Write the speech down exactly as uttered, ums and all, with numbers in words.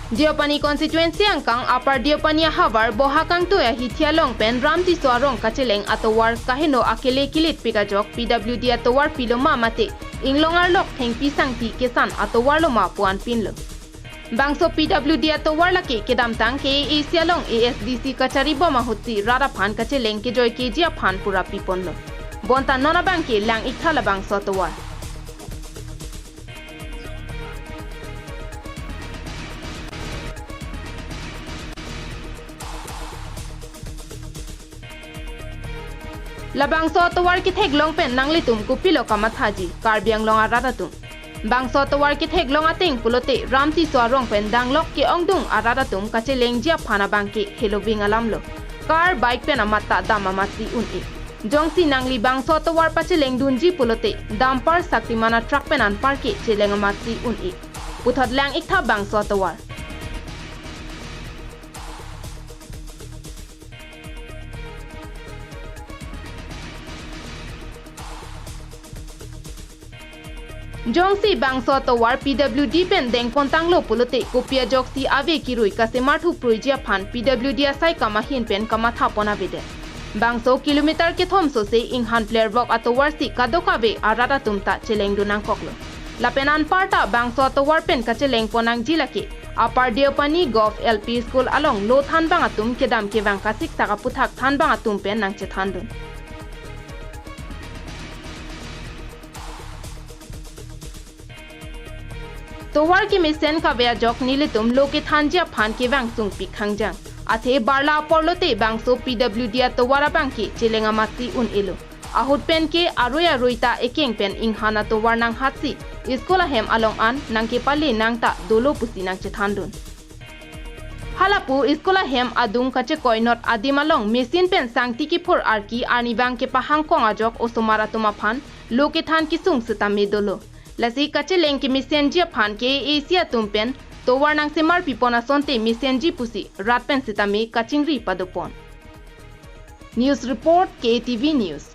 Deopani constituency angkang Upper Deopani ahavar Bohakangtui ahithi along pen Ram Tisso arong kacheleng atovar kaheno akele kilit pik ajok P W D atovar pilo ma mate inglong arlok thengpi sangti kesan atovar lo ma pu anpinlo. Bangso P W D atovar lake kedamtang K A A C along A S D C kachari bom ahutsi rat aphan kacheleng kejoi keji aphan pura piponlo. Bonta non abangke lang-iktha labangso atovar. Labangso atovar ketheklong pen nanglitum kopilo kamathaji, Karbi Anglong arat atum? Bangso atovar ketheklong ateng pulote Ram Tisso arong pen danglok ke-ongdung arat atum kachelengji aphan abangke heloving alamlo. Car, bike pen amat ta dam amatsi un-e. Jongsi nangli bangso atovar pachelengdunji pulote dumper, Shaktiman atruck pen anparke cheleng amatsi un-e. Puthot lang-iktha bangso atovar. Jongsi bangso atovar P W D pen dengpontanglo pulote kopi ajoksi ave kirui kasemarthu pruiji aphan P W D asaikam ahin pen kamathapon avedet. Bangso kilometer kethom sose inghan plervok atovarsi kadokave arat atum ta chelengdun nangkoklo. Lapen anparta bangso atovar pen kachelengpon nangji lake Upper Deopani Govt L P School along lo thanbang atum kedam kevang kasiksak aputhak thanbang atum pen nangchethandun. Tovar kemesen kave ajok nelitum lo kethanji aphan kevangsung pik khangjang. Athe barla apor lote bangso P W D atovar abangke cheleng amatsi un-elo. Ahut penke arui arui ta ekeng pen inghan atovar nanghatsi school ahem along an nangkepale nang ta dolo pusi nangchethandun. Halapu school ahem adung kachekoi not adim along machine pen sangti kiphur arki arnivang kepahangkong ajok osomar atum aphan lo kethan kesung setame dolo. Lasi kacheleng kemesenji aphan K A A C atum pen tovar nangsemar pipon asonte mesenji pusi rat pen setame kachingri padopon. News report, K A T V News.